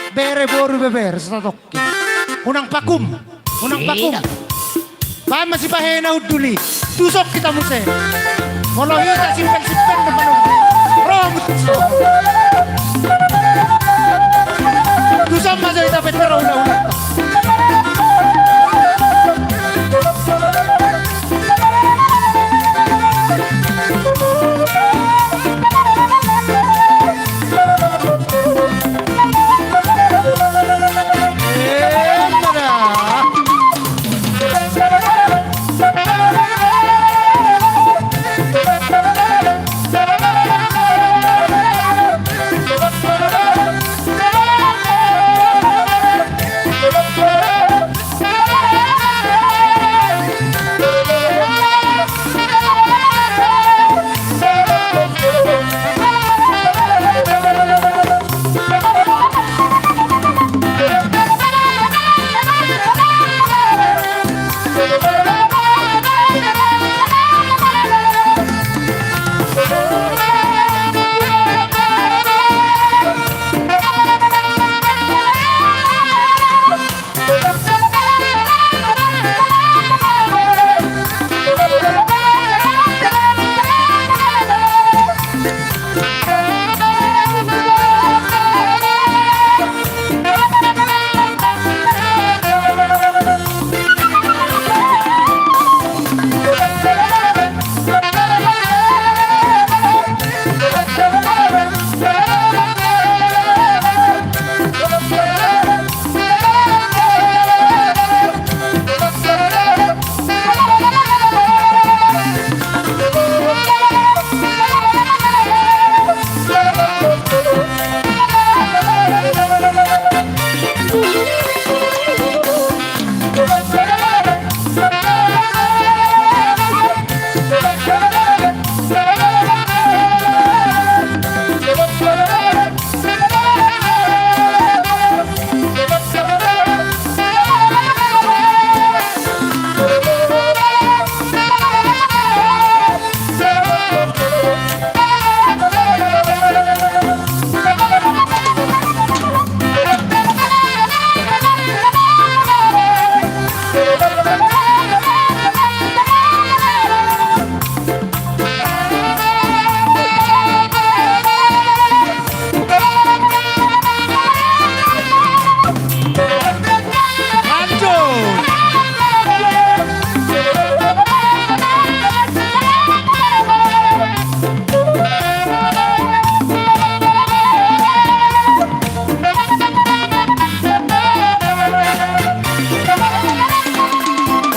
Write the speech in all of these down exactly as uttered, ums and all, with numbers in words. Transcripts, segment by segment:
Bere boru bebere, satongkin. Unang pakum, unang pakum. Baen ma sibahen na hundul i. Tuson hita muse. Molo hita simpel-simpel na panungkun. Ro muse. Tuson ma jo hita pete ro hula-hula.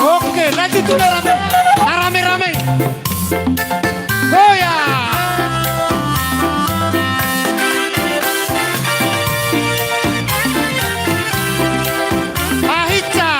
Oke, lanjut tu na rame. Na rame-rame. Goyang. Ahica.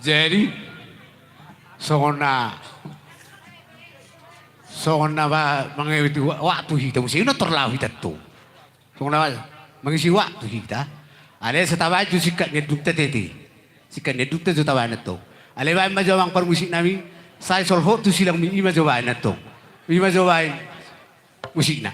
Jadi songon na songon na ba mangihut wa-, waktu hita muse, unang tor laho hita antong. Songon na ba mangihut waktu hita. Alai sai tabaen jo singkat ni andungta tete. Singkat ni andungta jo tabaen antong. Alai baen ma jo amang parmusik nami, sai solhot tu silangmi, i ma jo baen antong. I ma jo baen musikna.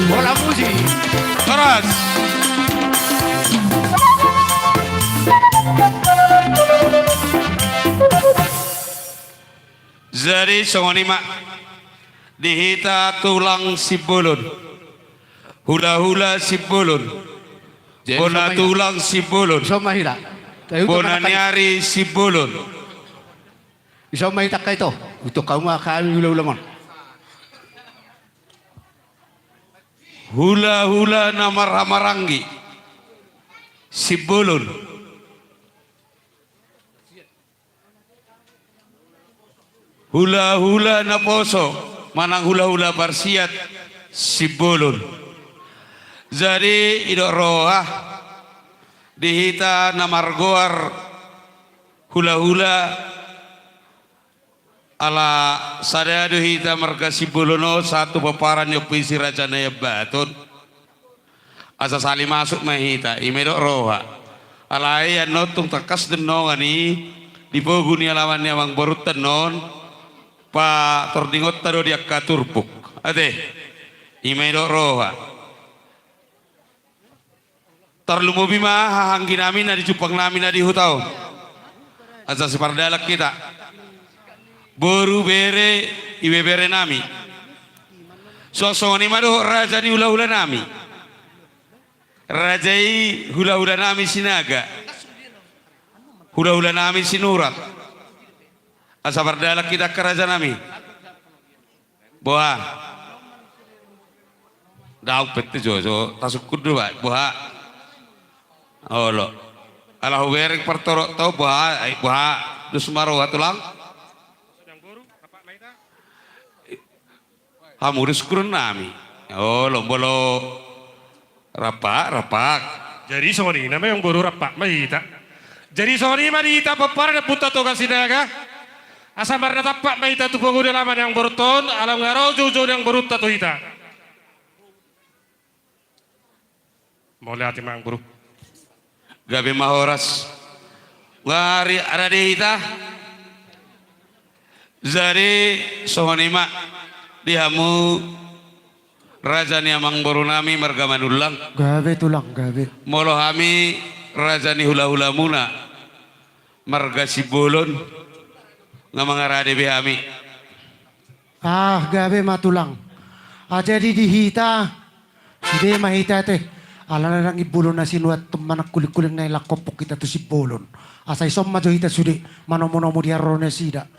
Bola musik. Keras. Jadi songon i ma di hita tulang Simbolon. Hulahula Simbolon. Bona tulang Simbolon. Bona ni ari Simbolon. Ison ma hita angka ito. Utuk hamu ma hami hulahula mon. Hulahula na marhahamaranggi Simbolon. Hulahula na poso manang hulahula parsiat Simbolon. Jadi didok roha di hita na margoar hulahula, ala sada do hita marga Simbolon on sahat tu pomparan ni ompu i si Raja Naiambaton. Asa sali masuk ma hita, i ma didok roha. Alai annon tung tangkas do nongan i di pogu ni alaman ni amangborunta annon, patordingonta do di angka turpuk. Ate, i ma didok roha. Tarlumobi ma hahaanggi nami na di jumpang nami na di huta on. Asa sipardalan hita. Boru, bere, ibebere nami. Suang songon i ma dohot raja ni hulahula nami. Raja i hulahula nami Sinaga. Hulahula nami Sinurat. Asa pardalan hita angka raja nami. Boha. Daong pette jo, jo tasungkun do ba, boha. Olo. Ala hubereng partorokta on, boha, ai boha. Dos ma roha tulang. Hamu do sungkunan nami. Olo, molo. Rampak, rampak. Jadi songon i ma amangboru, rampak ma hita. Jadi songon i ma di hita pomparan ni Ompunta Toga Sinaga. Asa marnatampak ma hita tu pogu ni alaman ni amangborunta on, ala nunga ro joujou ni amangborunta tu hita. Mauliate ma amangboru. Gabe ma horas. Nunga rade hita. Jadi songon i ma Di hamu raja ni amangboru nami marga Manullang. Gabe tulang, gabe. Molo hami raja ni hulahulamuna marga Simbolon, nga mangarade be hami. Ah, gabe ma tulang. Ah, jadi di hita, sude ma hita te. Alana ndang i bolon na sinuat tu manang kulingkuling na i, laho hophop hita tu Simbolon. Asa dison ma jo hita sude manomunomu di haroro nasida.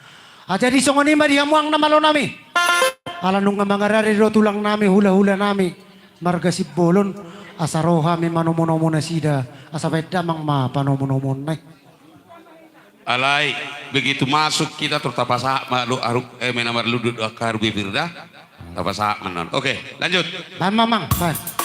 Ah, jadi songon i ma di hamu amang na malo nami. Ala nunga mangarade do tulang nami, hulahula nami marga Simbolon, asa ro hami manomunomu nasida, asa baen damang ma panomunomuonna i. Alai, begitu masuk kita, tor tapasahat ma do, aruk, eh, mena marludut do angka haru bibirna. Tapasahat ma non. Oke, lanjut. Baen ma amang, baen.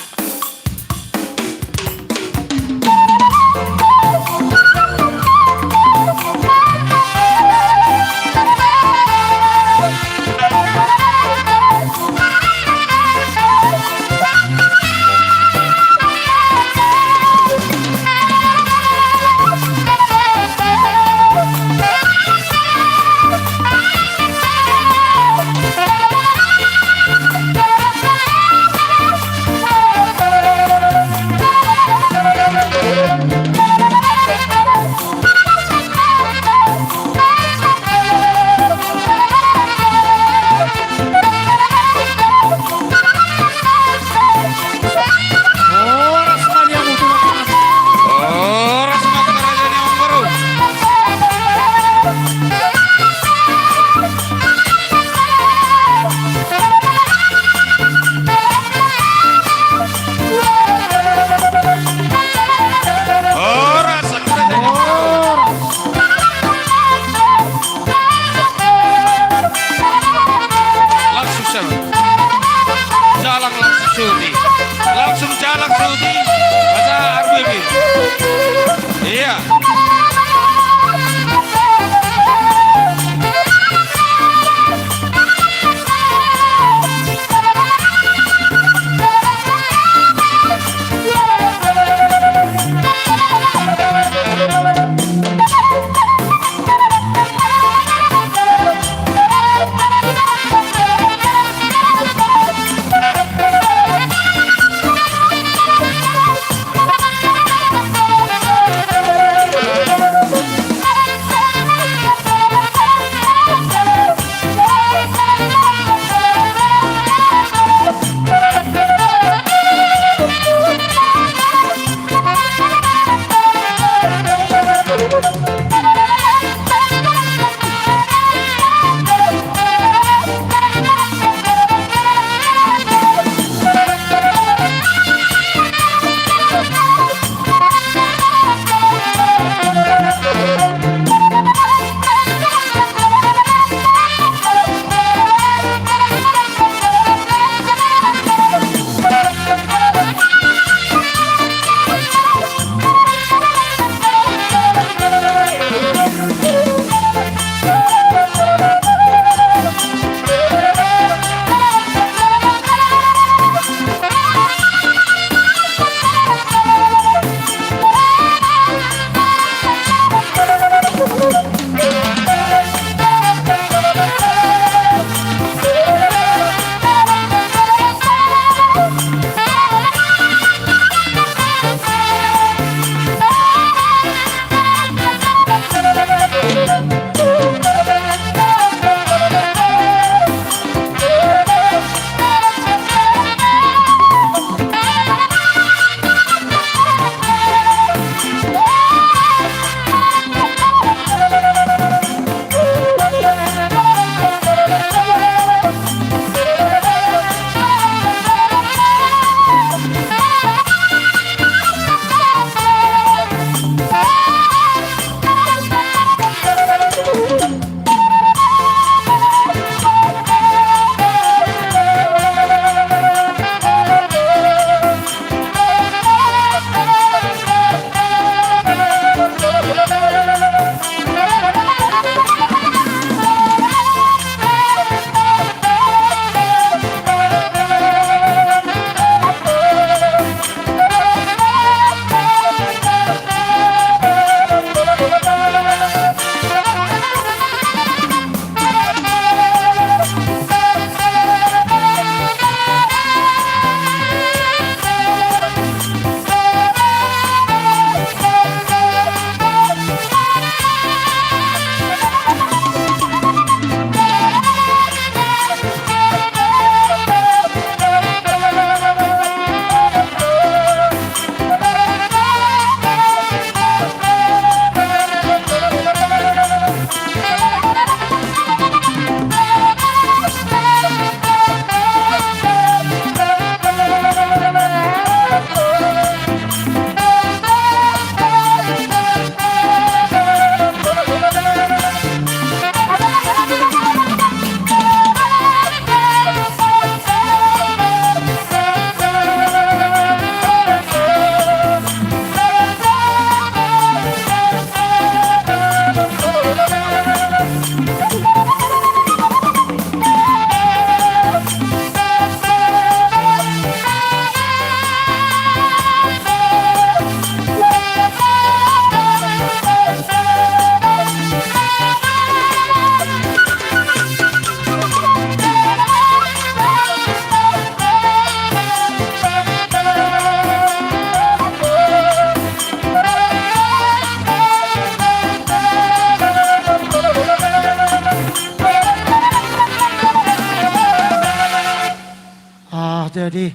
Jadi,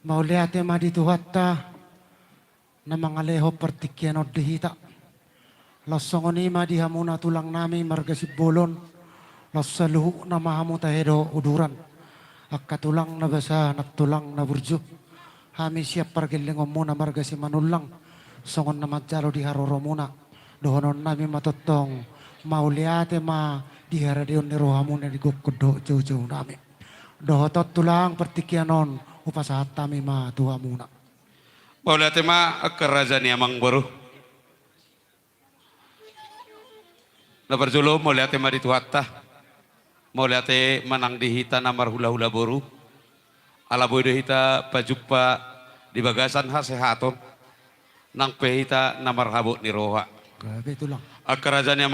mauliate ma di Tuhanta na mangalehon partingkian on di hita. Laos songon i ma di hamuna tulang nami marga Simbolon, laos saluhutna ma hamu tahe dohot uduran. Angka tulang na basa, nantulang na burju. Hami sian pargellengonmuna marga Simanullang, songon na manjalo di haroromuna. Dohonon nami ma tongtong, mauliate ma di haradeon ni rohamuna di gokhon dohot jaujau nami. Dohot on tulang, partingkian on hupasahat hami ma tu hamuna. Mauliate ma angka raja ni amangboru. Na parjolo mauliate ma di Tuhanta. Mauliate ma nang di hita na marhulahula boru. Ala boi do hita pajumpa di bagasan hasehaton. Nang pe hita na marhabot ni roha. Gabe tulang. Angka raja ni amang